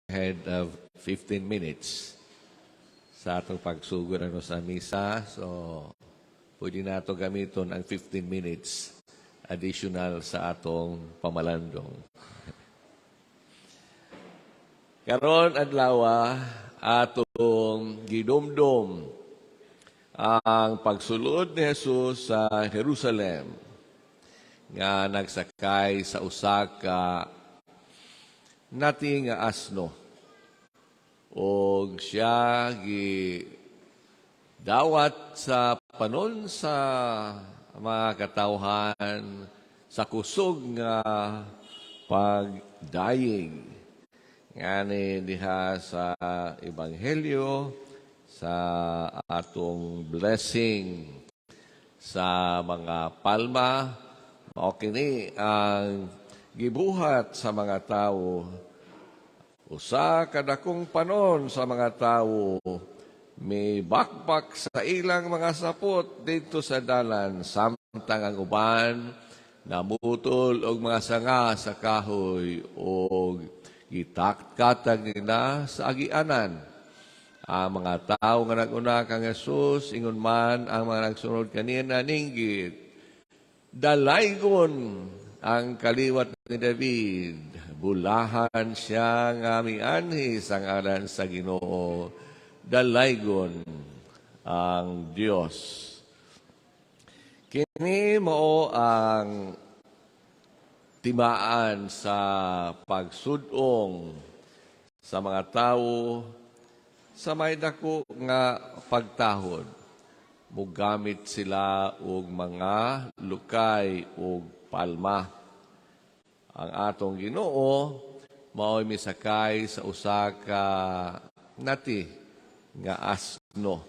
Ahead of 15 minutes sa atong pagsugod ano sa misa. So, pwede nato gamiton ang 15 minutes additional sa atong pamalandong. Karon adlaw, atong gidumdum ang pagsulod ni Jesus sa Jerusalem nga nagsakay sa usa ka nati nga asno og siya gi dawat sa panon sa mga katawhan sa kusog nga pagdayeg ngani diha sa Ebanghelyo, sa atong blessing sa mga palma. Mao kini ang gibuhat sa mga tawo, usa ka dakong panon sa mga tawo may bakbak sa ilang mga sapot didto sa dalan, samtang ang uban namutol og mga sanga sa kahoy og gitakatag nila sa agianan. Ang mga tao nga nag-una kang Jesus, ingon man ang mga nagsunod kaniya, ninggit, "Dalaygon ang kaliwat ni David. Bulahan siya nga mianhi sa ngalan sa Ginoo. Dalaygon ang Dios." Kini mao ang timaan sa pagsudong sa mga tawo sa may dako nga pagtahod. Mugamit sila og mga lukay ug palma. Ang atong Ginoo mao'y misakay sa usa ka nati nga asno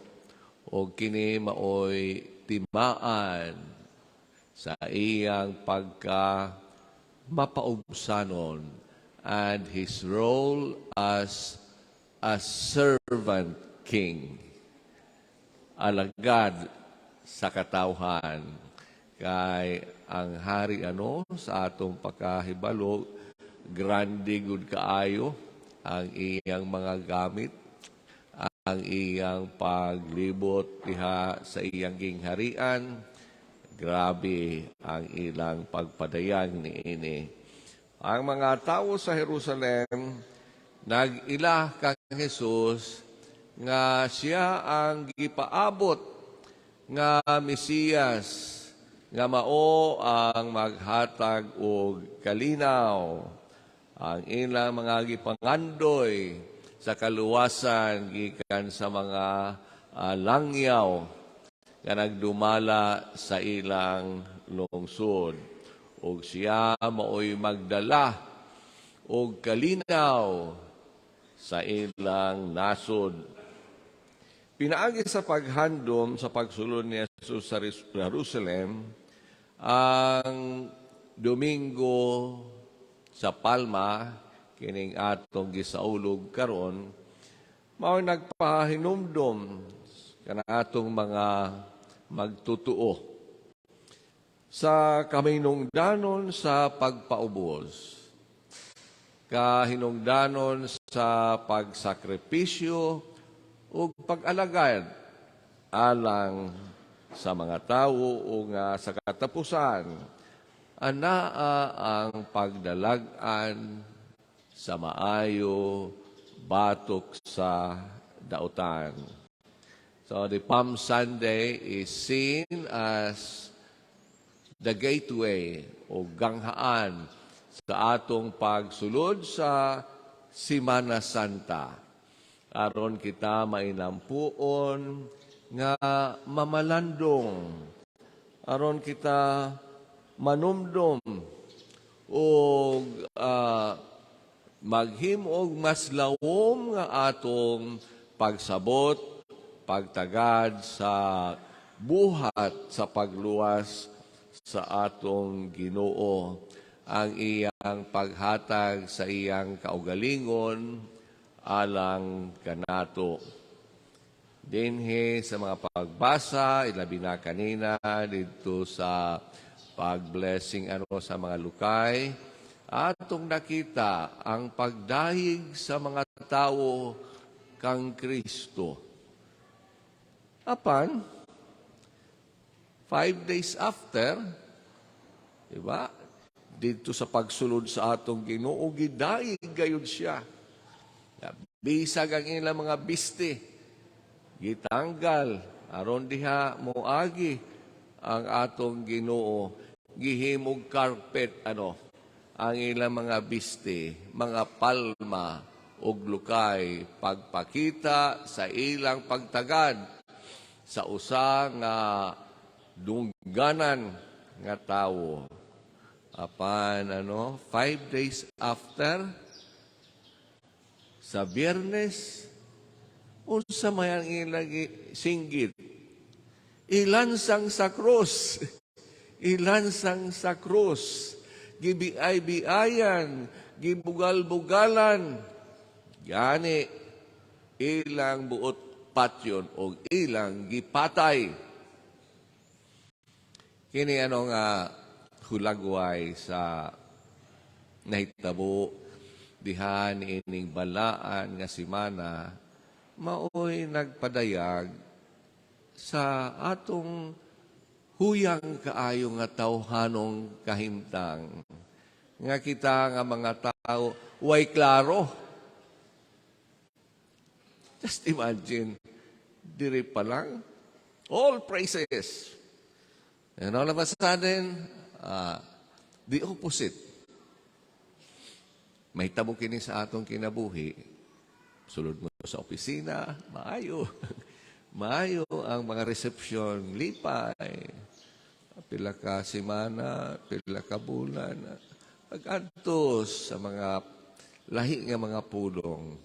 og kini mao'y timaan sa iyang pagka mapaubsanon and his role as a servant king, alagad sa katawhan, kay ang hari ano sa atong pakahibalo, grande gud kaayo ang iyang mga gamit, ang iyang paglibot diha sa iyang gingharian. Grabe ang ilang pagpadayag niini. Ang mga tao sa Jerusalem nag-ila kang Jesus nga siya ang gipaabot nga Mesiyas nga mao ang maghatag og kalinaw. Ang ilang mga gipangandoy sa kaluwasan gikan sa mga langyaw nga nagdumala sa ilang lungsod ug siya maoy magdala og kalinaw sa ilang nasod. Pinaagi sa paghandom sa pagsulod ni Jesus sa Jerusalem, ang Domingo sa Palma, kining atong gisaulog karon, mao nagpahinumdom kanatong mga magtutuo sa kahinungdanon sa pagpaubos, kahinungdanon sa pagsakripisyo ug pag-alagad alang sa mga tawo o nga sa katapusan anaa ang pagdalag-an sa maayo batok sa dautan. So the Palm Sunday is seen as the gateway o ganghaan sa atong pagsulod sa Simana Santa. Aron kita mainampuon nga mamalandong. Aron kita manumdum og maghimog mas lawom nga atong pagsabot, pagtagad sa buhat sa pagluwas sa atong Ginoo, ang iyang paghatag sa iyang kaugalingon alang kanato. Dinhi sa mga pagbasa, ilabi na kanina didto sa pag-blessing ano sa mga lukay, Atong nakita ang pagdahig sa mga tao kang Kristo. Apan, 5 days after, di ba? Dito sa pagsulod sa atong Ginoo, gidayeg gayud siya. Bisag ang ilang mga bisti, gitanggal, aron diha moagi ang atong Ginoo, gihimog carpet ano, ang ilang mga bisti, mga palma ug lukay, pagpakita sa ilang pagtagad sa usa nga dungganan nga tawo. Apan ano, 5 days after, sa Biyernes, unsa may ang ilang singgit? "Ilansang sa krus. Ilansang sa krus." Gibiay-biayan, gibugal-bugalan. Gani, ilang buot patyon o ilang gipatay. Kini ano nga hulagway sa nahitabo diha ining balaan nga simana, maoy nagpadayag sa atong huyang kaayo nga tawhanong kahimtang nga kita nga mga tao way klaro. Just imagine, diri pa lang, all praises. And all of a sudden, the opposite. May tabo kini sa atong kinabuhi. Sulod mo sa opisina, maayo. Maayo ang mga reception, lipay. Pila ka semana, pila ka bulan. Pag-antos sa mga lahi nga mga pulong,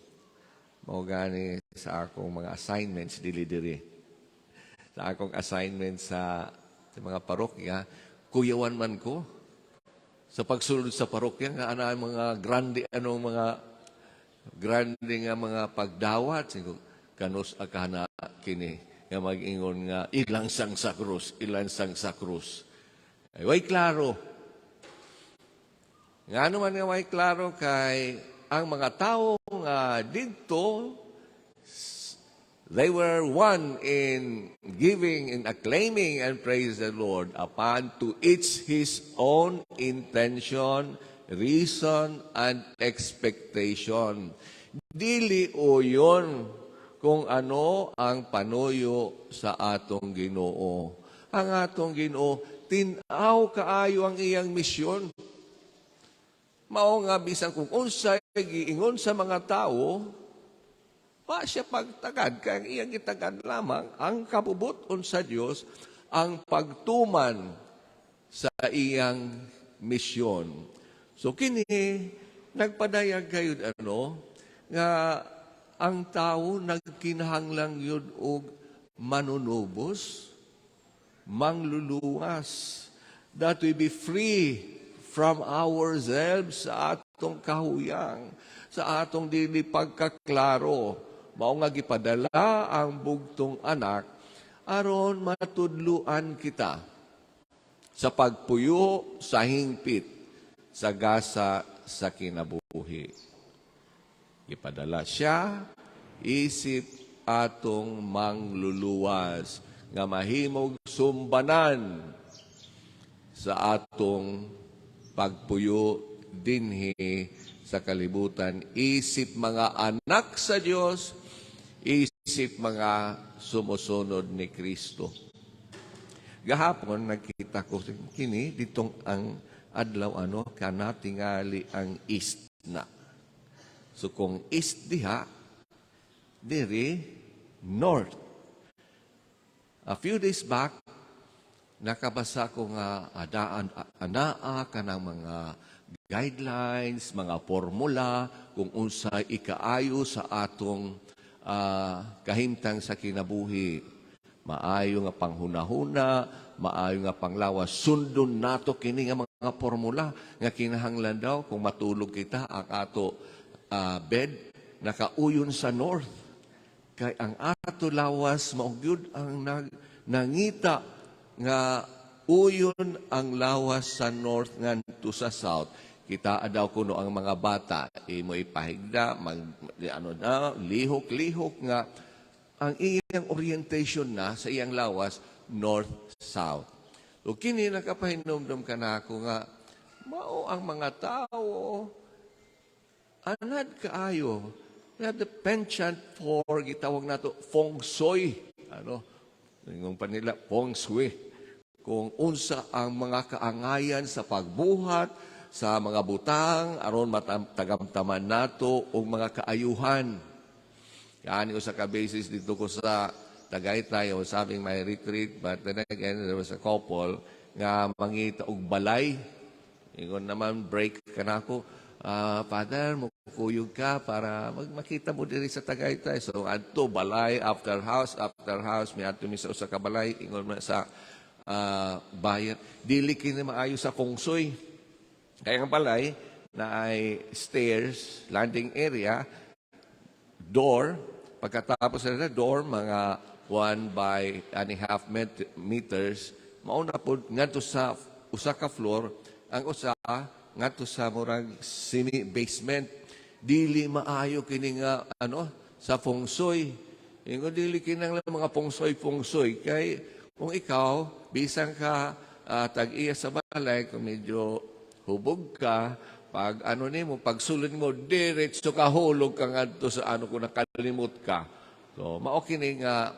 mao gani sa akong mga assignments dili diri. Sa akong assignment sa mga parokya, kuyawan man ko. Sa pagsulod sa parokya nga ana ang mga grande ano, mga grande nga mga pagdawat, siguro kanus akana kini nga mag-ingon nga "Ilansang sa krus, ilansang sa krus." Ay, way klaro. Nga man nga way klaro? Kay ang mga tao nga didto, they were one in giving and acclaiming and praise the Lord, apan to each his own intention, reason, and expectation. Dili uyon kung ano ang panuyo sa atong Ginoo. Ang atong Ginoo, tin-aw kaayo ang iyang misyon. Mao nga bisan kung unsay giingon sa mga tao, wa siya pagtagad, kay ang iyang gitagad lamang ang kabubut-on sa Dios, ang pagtuman sa iyang misyon. So kini nagpadayag kayo ano nga ang tao nagkinahanglang yun og manunubos, mangluluwas, that we be free from ourselves, sa atong kahuyang, sa atong dili pagkaklaro. Mao nga gipadala ang bugtong anak aron matudluan kita sa pagpuyo sa hingpit sa gasa sa kinabuhi. Gipadala siya isip atong mangluluwas nga mahimog sumbanan sa atong pagpuyo dinhi sa kalibutan, isip mga anak sa Dios, isip mga sumusunod ni Kristo. Gahapon nagkita ko kini ditong ang adlaw ano kana tingali ang east na. So kung east diha, diri north. A few days back, nakabasa ko nga adaan anaa kanang mga guidelines, mga formula kung unsay ikaayo sa atong kahimtang sa kinabuhi. Maayo nga panghunahuna, maayo nga panglawas. Sundon nato kini nga mga formula nga kinahanglan daw kung matulog kita, ang ato bed nakauyon sa north. Kay ang ato lawas mao gyud ang nangita nga uyon ang lawas sa north ngadto sa south. Kita daw kuno ang mga bata imo ipahigda, mag ano na, lihok-lihok nga ang iyang orientation na sa iyang lawas, north south. So kini nakapahinumdum kanako nga mao ang mga tao, anad kaayo. They have the penchant for gitawag nato feng shui. Ano? Ingon pa nila feng shui. Kung unsa ang mga kaangayan sa pagbuhat sa mga butang aron matagamtaman nato og mga kaayuhan. Kani usa ka basis dito ko sa Tagaytay, I was having my retreat, but then again, there was a couple nga mangita og balay. Ingon naman, break kanako. "Ah, Father, mukuyog ka para makita mo diri sa Tagaytay." So, adto balay after house, may adto mi sa usa ka balay, ingon man sa buyer, "Dili kini maayo sa feng shui." Kaya ang balay naay stairs, landing area, door, pagkatapos sa door, mga 1 by and a half meters, mauna po ngadto sa usa ka floor, ang usa ngadto sa murag semi-basement. Dili maayo kini nga ano sa feng shui. Ingon, dili kinahanglan mga feng shui feng shui kay kung ikaw bisan ka tag-iya sa balay, kung medyo hubog ka, pag ano nimo, pag sulod mo, diretso ka, hulog ka ngadto sa ano kung nakalimot ka. So mao kini nga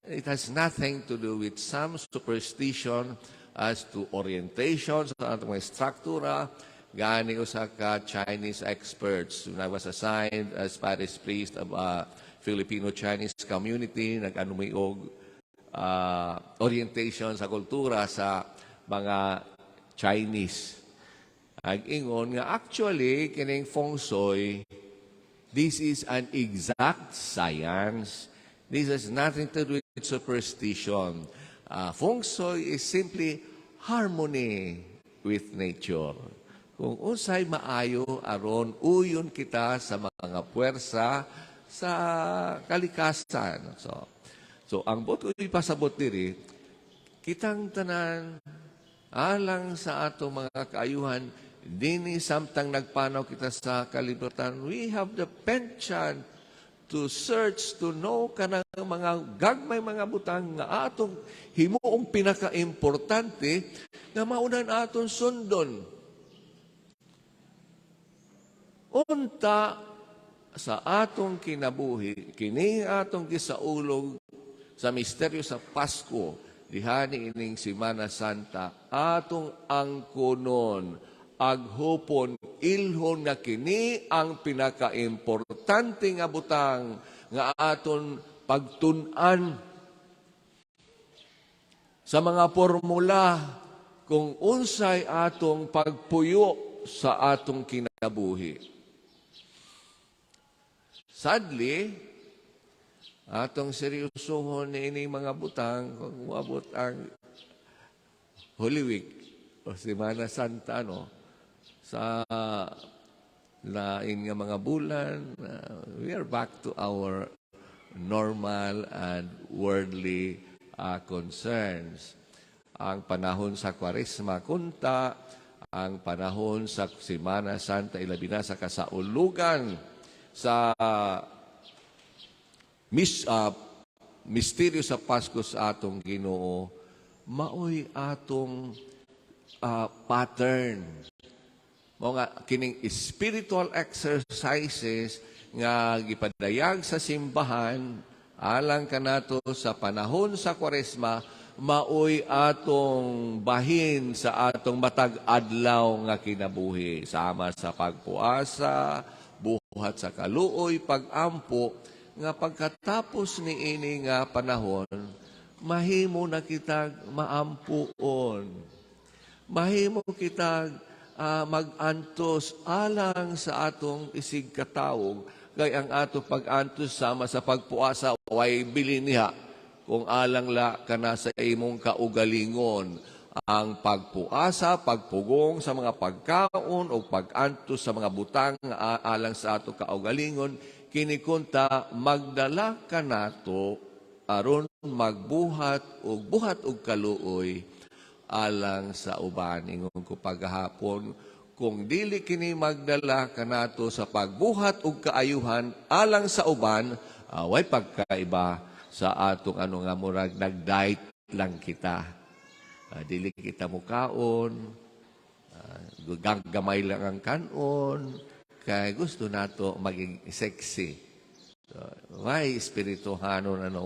it has nothing to do with some superstition as to orientation sa atong mga struktura. Gani usa ka Chinese experts, when I was assigned as parish priest of a Filipino-Chinese community, nag-ano mi og orientation sa kultura sa mga Chinese. Ag ingon nga actually kining feng shui, this is an exact science. This has nothing to do with superstition. Feng shui is simply harmony with nature. Kung unsay maayo aron uyon kita sa mga puwersa sa kalikasan. So ang buot ko ipasabot diri, kitang tanan alang sa atong mga kaayuhan dini samtang nagpanaw kita sa kalibutan, we have the penchant to search, to know kanang mga gagmay mga butang nga atong himuong pinakaimportante nga maunan aton sundon. Unta sa atong kinabuhi, kini atong gisaulog sa misteryo sa Pasko, diha ni ining Simana Santa, atong angkonon, aghupon, ilhon nga kini ang pinakaimportante nga butang nga aton pagtun-an sa mga formula kung unsay atong pagpuyo sa atong kinabuhi. Sadly, atong seryosohon ni ining mga butang kung moabot ang Holy Week o Semana Santa, no, sa lain nga mga bulan, we are back to our normal and worldly concerns. Ang panahon sa Kwaresma kunta, ang panahon sa Semana Santa, ilabi na sa kasaulugan sa misteryo sa Pasko sa atong Ginoo, maoy atong pattern. Mao nga kining spiritual exercises nga gipadayag sa simbahan alang kanato sa panahon sa Kwaresma, maoy atong bahin sa atong matag adlaw nga kinabuhi, sama sa pagpuasa, buhat sa kaluoy, pagampo, nga pagkatapos ni ini nga panahon, mahimo na kitag maampuon, mahimo kitag mag-antos alang sa atong isig katawog, kay ang ato pag-antos sama sa pagpuasa, way bilin niya kung alang la kana sa imong kaugalingon. Ang pagpuasa, pagpugong sa mga pagkaon o pag-antos sa mga butang nga alang sa ato kaugalingon, kini kunta magdala kanato aron magbuhat og buhat og kaluoy alang sa uban. Ingon ko pagahapon, Kung dili kini magdala kanato sa pagbuhat og kaayuhan alang sa uban, way pagkaiba sa atong ano nga murag nag-diet lang kita. Dili kita mukaon, gamay lang ang kanon, kay gusto nato maging sexy. So, why espirituhanon ano?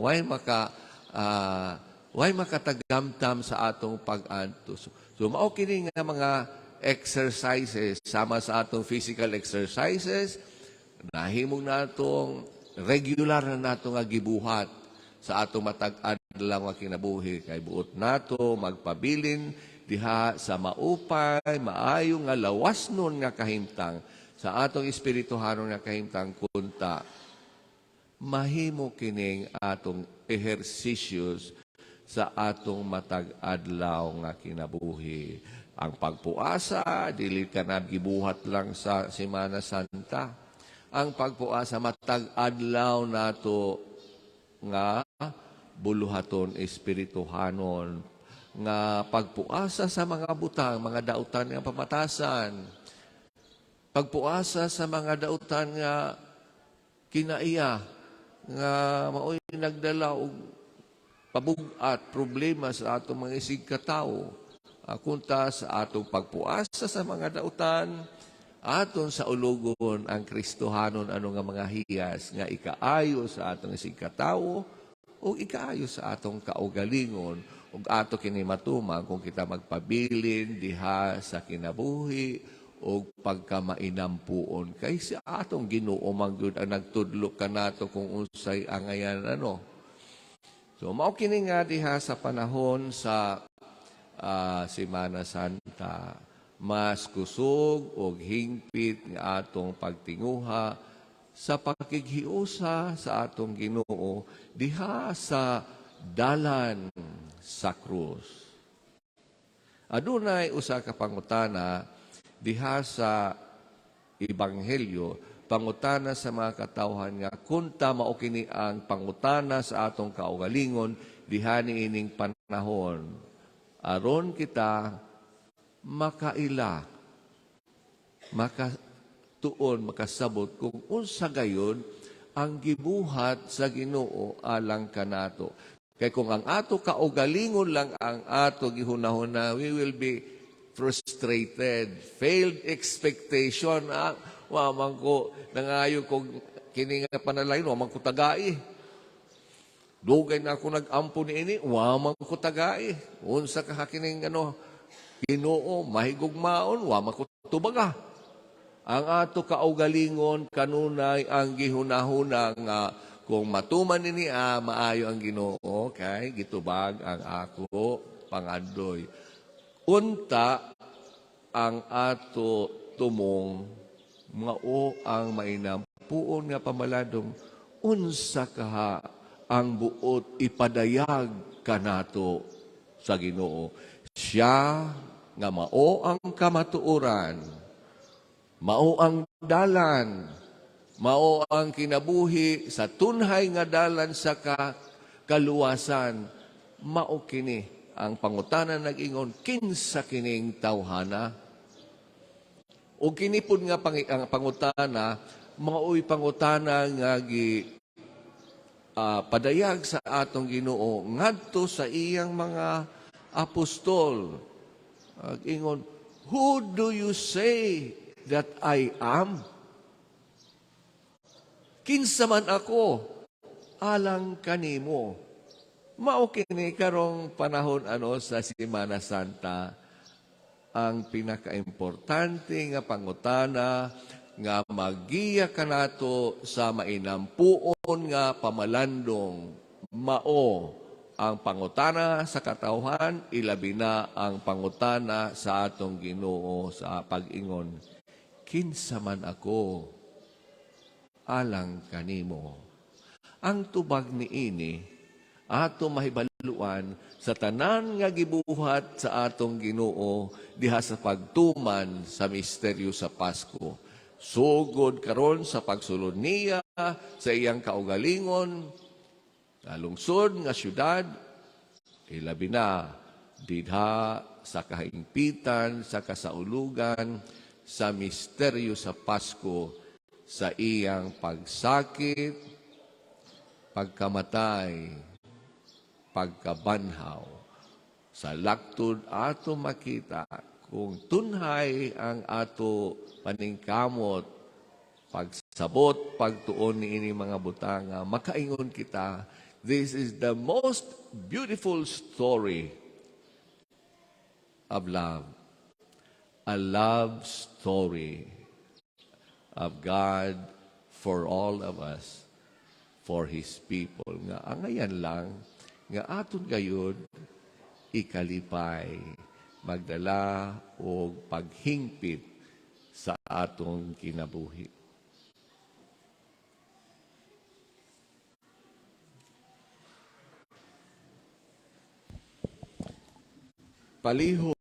Why makatagamtam sa atong pag-antos? So mao kini nga mga exercises, sama sa atong physical exercises, nahimong natong regular na nato nga gibuhat sa atong matag adlaw nga kinabuhi, kay buot nato magpabilin diha sa maupay, maayo nga lawasnon nga kahimtang, sa atong espirituhanon nga kahimtang. Kunta mahimo kining atong ehersisyos sa atong matag adlaw nga kinabuhi. Ang pagpuasa, dili ka na gibuhat lang sa Semana Santa. Ang pagpuasa, matag adlaw nato nga buluhaton espirituhanon nga pagpuasa sa mga butang, mga dautan nga pamatasan. Pagpuasa sa mga dautan nga kinaiya nga mao'y nagdala og pabug-at, problema sa atong mga isigkatawo. Kunta sa atong pagpuasa sa mga dautan, aton sa ulugon ang Kristohanon ano nga mga hiyas nga ikaayo sa atong isigkatawo o ikaayo sa atong kaugalingon, ug ato kini matuman kung kita magpabilin diha sa kinabuhi o pagkamainampuon, kay sa atong Ginoo man gyud ang nagtudlo kanato kung unsay angayan ano. So mao kini nga diha sa panahon sa Semana Santa, mas kusog og hingpit nga atong pagtinguha sa pakighiusa sa atong Ginoo diha sa dalan sa krus. Adunay usa ka pangutana diha sa Ebanghelyo, pangutana sa mga katawhan nga kunta mao kini ang pangutana sa atong kaugalingon diha niining panahon aron kita makaila, makatuon, makasabot kung unsa gayon ang gibuhat sa Ginoo alang kanato. Kay kung ang ato kaugalingon lang ang ato gihunahuna, we will be frustrated, failed expectation. Ah, wa man ko nangayo kog kini nga panalangin, wa man ko tagai. Dugay na ako nag-ampo niini, wa man ko tagai. Unsa ka kining ano, Ginoo, mahigugmaon, wa man ko tubaga. Ang ato kaugalingon kanunay ang gihunahuna nga kung matuman nini, maayo ang Ginoo kay gitubag ang ako pangandoy. Unta ang ato tumong mao ang mainampuon nga pamalandong, unsa kaha ang buot ipadayag kanato sa Ginoo. Siya nga mao ang kamatuoran, mao ang dalan, mao ang kinabuhi sa tunhay nga dalan sa kaluwasan. Mao kini ang pangutana nag-ingon, "Kinsa kining tawhana?" O kini pud nga ang pangutana mao'y pangutana nga gi padayag sa atong Ginoo ngadto sa iyang mga apostol. Ag ingon, "Who do you say that I am? Kinsa man ako alang kanimo?" Mao kini karong panahon ano sa Semana Santa ang pinakaimportante nga pangutana nga magiya kanato sa mainampuon nga pamalandong. Mao ang pangutana sa katawhan, ilabi na ang pangutana sa atong Ginoo sa pag-ingon, "Kinsa man ako alang kanimo?" Ang tubag niini ato mahibaluan sa tanan nga gibuhat sa atong Ginoo diha sa pagtuman sa misteryo sa Pasko. Sugod karon sa pagsulod niya sa iyang kaugalingon nga lungsod nga syudad, ilabi na didha sa kahingpitan, sa kasaulugan, Sa misteryo sa Pasko, sa iyang pagsakit, pagkamatay, pagkabanhaw. Sa laktod ato makita kung tunhay ang ato paningkamot, pagsabot, pagtuon ni ini mga butanga, makaingon kita, this is the most beautiful story of love. A love story of God for all of us, for His people. Nga angayan lang, nga aton gayud ikalipay, magdala og paghingpit sa atong kinabuhi. Palihog